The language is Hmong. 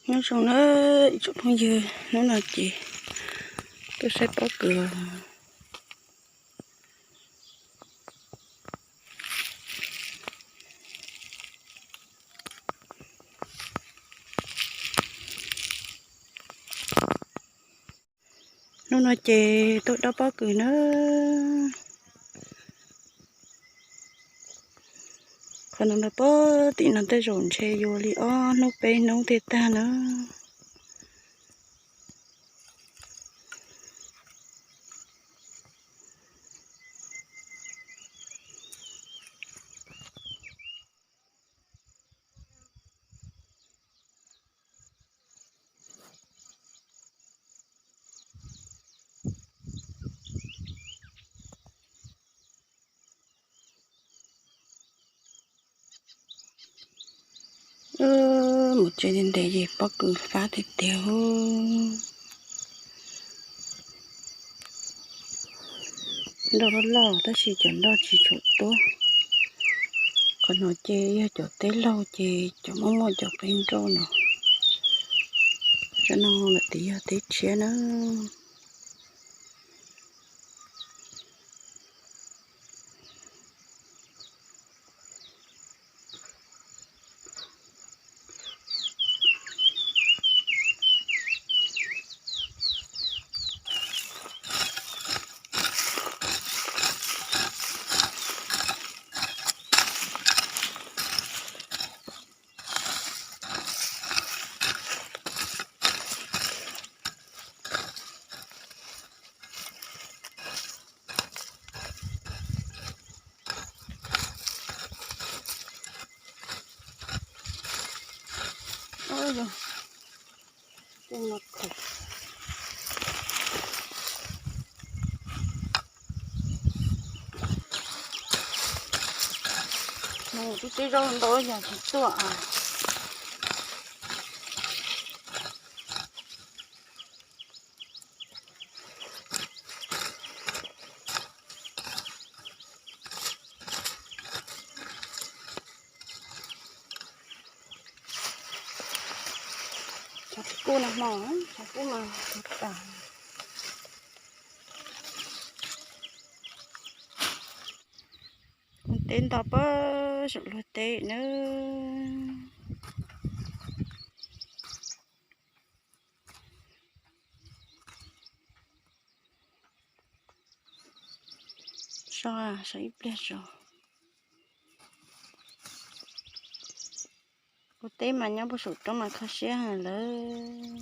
Nyob zoo na ib tsoom phooj ywg, hnub no ces tuaj saib pob kws. Hnub no ces tuaj dob pob kws na. Qhov no lawv pob tim no tej zaum ntshe yuav li ob hnub peb hnub thiaj tag na. Mus tsev ntev ntev ces pob kws fab tiag tiag. Nroj loj loj tab sis cov nroj tsis tshua tuab. Qhov no ces yog cov teb laug ces cov muaj muaj cov qe nroj no. Cov no lawm tias yog teb tshiab na. Twb teb zaub ntau yog tsis tuaj. Tshav kub no hmo, tshav kub mas tas. Teb nto pab saum luag teb na. So, so ib pliag tso. Ua teb mas nyob puag saum roob mas kho siab heev lawm.